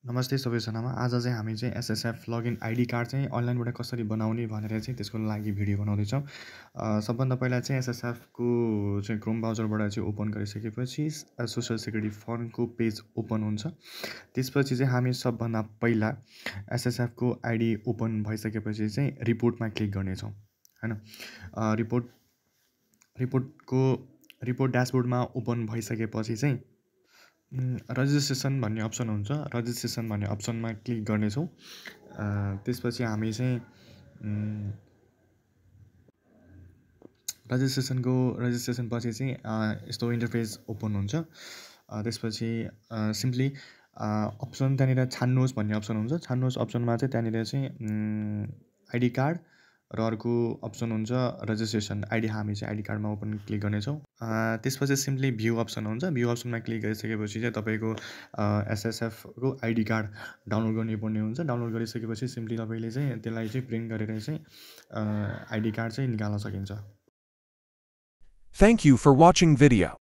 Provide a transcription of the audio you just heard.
नमस्ते सबैजनामा। आज चाहिँ हामी चाहिँ एसएसएफ लगइन आइडी कार्ड चाहिँ अनलाइनबाट कसरी बनाउने भनेर चाहिँ त्यसको लागि भिडियो बनाउँदैछौँ। सबभन्दा पहिला चाहिँ एसएसएफको चाहिँ क्रोम ब्राउजरबाट चाहिँ ओपन गरिसकेपछि सोसल सेक्युरिटी फन्डको पेज ओपन हुन्छ। त्यसपछि चाहिँ हामी सबभन्दा पहिला एसएसएफको आइडी ओपन भइसकेपछि चाहिँ रिपोर्टमा क्लिक गर्नेछौँ हैन। रिपोर्ट ड्यासबोर्डमा ओपन भइसकेपछि चाहिँ रजिस्ट्रेसन भन्ने अप्सन हुन्छ। रजिस्ट्रेसन भन्ने अप्सनमा क्लिक गर्नेछौँ। त्यसपछि हामी चाहिँ रजिस्ट्रेसन पछि चाहिँ यस्तो इन्टरफेस ओपन हुन्छ। त्यसपछि सिम्पली अप्सन त्यहाँनिर छान्नुहोस् भन्ने अप्सन हुन्छ। छान्नुहोस् अप्सनमा चाहिँ त्यहाँनिर चाहिँ आइडी कार्ड र अर्को अप्सन हुन्छ रजिस्ट्रेसन आइडी। हामी चाहिँ आइडी कार्डमा ओपन क्लिक गर्नेछौँ। त्यसपछि सिम्पली भ्यू अप्सन हुन्छ। भ्यू अप्सनमा क्लिक गरिसकेपछि चाहिँ तपाईँको एसएसएफको आइडी कार्ड डाउनलोड गर्नुपर्ने हुन्छ। डाउनलोड गरिसकेपछि सिम्पली तपाईँले चाहिँ त्यसलाई चाहिँ प्रिन्ट गरेर चाहिँ आइडी कार्ड चाहिँ निकाल्न सकिन्छ। Thank you for watching video.